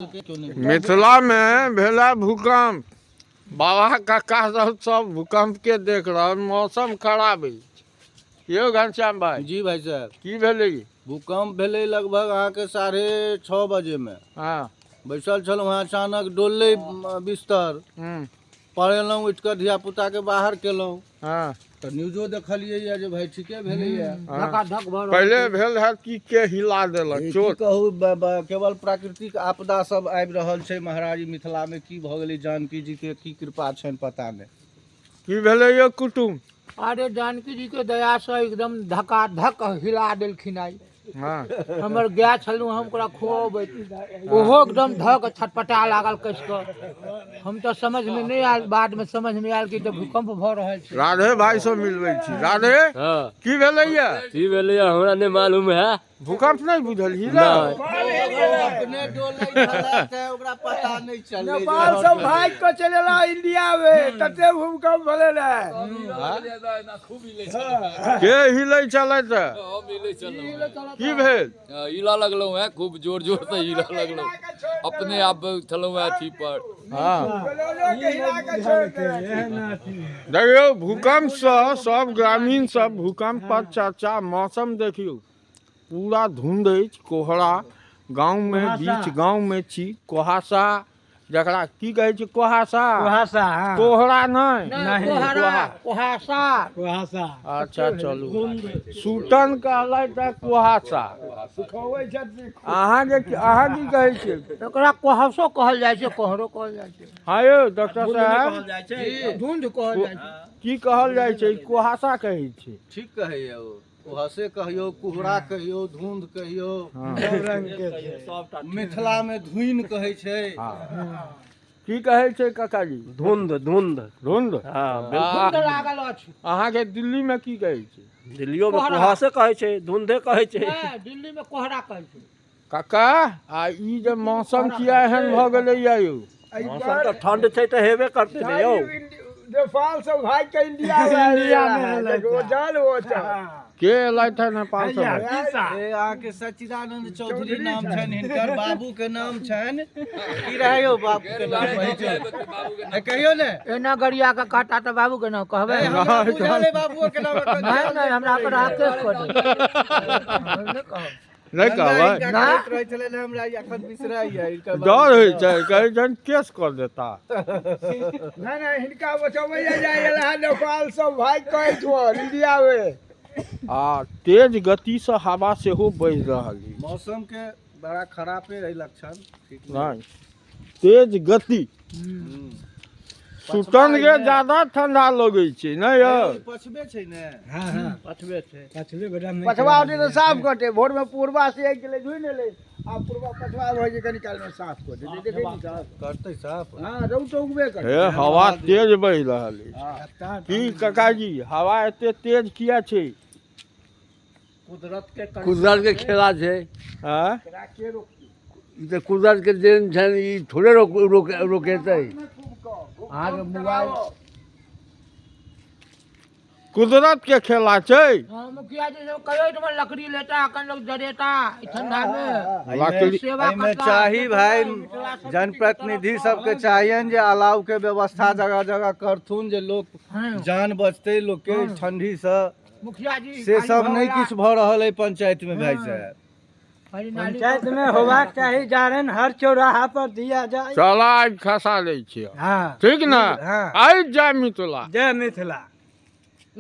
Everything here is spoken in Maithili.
मिथिलामे भेला भूकम्प। बाबा काका सब सब भूकम्पके देख रहल, मौसम खराब अछि। यौ घनश्याम भाई। जी भाई साहब। की भेलै? भूकंप भेलै लगभग अहाँके 6:30 बजेमे। बैसल छलहुँ हँ, अचानक डोललै बिस्तर। पड़ेलहुँ, उठि कऽ धियापुताके बाहर केलहुँ। तऽ न्यूजो देखलियै यऽ जे भाई ठीके भेलैया। धकाधक भऽ रहल। पहिले भेल है कि के हिला देलक? की चोट। कहू, केवल प्राकृतिक आपदा सब आबि रहल छै महाराज। मिथिलामे की भऽ गेलै, जानकी जी के की कृपा छनि पता नहि। की भेलै यौ कुटुम? अरे जानकी जी के दया से एकदम धकाधक हिला देलखिन आइ। हमर गाय छलहुँ, हम ओकरा खुअबैत, ओहो एकदम धक छटपटा लागल कसि कऽ। हम तऽ समझमे नहि आयल, बादमे समझमे आयल कि तऽ भूकंप भऽ रहल छै। राधे भाई से मिलबै छी। राधे। हाँ। की भेलैया? की भेलैया हमरा नहि मालूम है। भूकंप नहि बुझलही ने? अपने डोलै छलै तऽ ओकरा पता नहि चललै जे नेपाल सब भागि कऽ चलि एला इंडिया मे, तते भूकंप भेलै रहे। के हिलै छलै तऽ की भेल? हिला लगलहुँ हैं, खूब जोर जोर से हिला लगलहुँ, अपने आप छलहुँ हैं अथी पर। के हिला कऽ छोड़ि देलक। देखियौ, भूकंपसँ सब ग्रामीण सब भूकंप पर चर्चा। मौसम देखियौ, पूरा धुंध अछि, कोहरा। गाँवमे बीच गाँवमे छी। कुहासा, जकरा की कहै छै, कुहासा। कुहासा, हाँ। कोहरा नहि? नहि, कोहरा, कुहासा। कुहासा। अच्छा चलू, सुटन कहलै तऽ कुहासा। सिखबै छथिन। अहाँके, अहाँ की कहै छियै? एकरा कुहासो कहल जाइ छै, कोहरो कहल जाइ छै। हाँ यौ डॉक्टर साहब। धुंध कहल जाइ छै। की कहल जाइ छै? कुहासा कहै छै। ठीक कहैया ओ। कुहासे कहियौ, कुहरा कहियौ, धुंध कहियौ। सब रंग के छै। मिथिलामे धुनि कहै छै। की कहै छै काकाजी? धुंध, धुंध। धुंध। हाँ। धुंध लागल अछि। अहाँके दिल्लीमे की कहै छै? दिल्लियोमे कोहरा। कुहासे कहै छै, धुंधे कहै छै। नहि, दिल्ली मे कोहरा कहै छै। काका, आ ई जे मौसम किया एहन भऽ गेलैया यौ? मौसम तऽ ठंड छै तऽ हेबे करतै ने यौ। नेपाल सब भागि कऽ इंडिया मे इंडिया मे एलै। ओ जान ओ चल। के एलथि है नेपाल से? ए अहाँके सच्चिदानंद चौधरी नाम छनि हिनकर, बाबू के नाम छनि की रहै यौ बाबू के नाम कहै छै? ए, कहियौ ने। एना गरिया के कहता तऽ बाबू के नाम कहबै? ए, हमरा बुझल अइ बाबुओ के नाम एखन। नहि नहि, हमरा पर राकेश कऽ दे, नहि कहब। नहि कहबै? हिनका कहैत रहै छलनि, हमरा एखन बिसराइया हिनकर बाबू। डर होइ छै, कहै छनि केस कऽ देता। नहि नहि, हिनका बचबैया जाइ गेल है नेपाल सब भागि कऽ एहिठमन इंडिया मे। आ तेज गतिसँ हवा सेहो बहि रहल अछि। मौसम के बड़ा खराबे है लक्षण, ठीक नहि। नहि, तेज गति। सुतन के ज्यादा ठंडा लगै छै नहि यौ? पछबे छै ने। हाँ। पछबे छै। पछबे बेटा नहि। पछवा उठे तऽ साफ कटे। भोर मे पूर्वा से आबि गेलै, धुनि एलै, आ पूर्वा पछवा भऽ जे कनी काल मे साफ कऽ देतै। देखै नहि साफ करतै साफ। हँ, रौद तऽ उगबे करतै। हे, हवा तेज बहि रहल अछि। की काकाजी, हवा एते तेज किया छै? कुदरत के। कुदरत के खेला छै। आँय? एकरा के रोकतै? ई तऽ कुदरत के देन छनि, ई थोड़े रोक रोक रोकेतै अहाँके मोबाइल। कुदरत के खेला छै। हाँ, मुखिया जी सब कहियो एहिठमा लकड़ी लेता, एखन लोग जरेता ई ठंडा मे। लकड़ी। सेवा एहिमे करता। चाही भाई, मिथिला संस्कृति जनप्रतिनिधि के सबके चाहियनि जे अलाव के व्यवस्था जगह जगह करथुन, जे लोक जान बचतै लोक के ठंडी से। मुखिया जी से खाली सब भऽ नहि गेला। किछु भऽ रहल अइ पंचायत मे भाई साहेब। खाली नाली। पंचायत में होबाक चाही, जारन हर चौराहा पर दिया जाए। चला, आइ खसा लै छियै। हाँ। ठीक ने? हाँ। आइ जय मिथिला। जय मिथिला।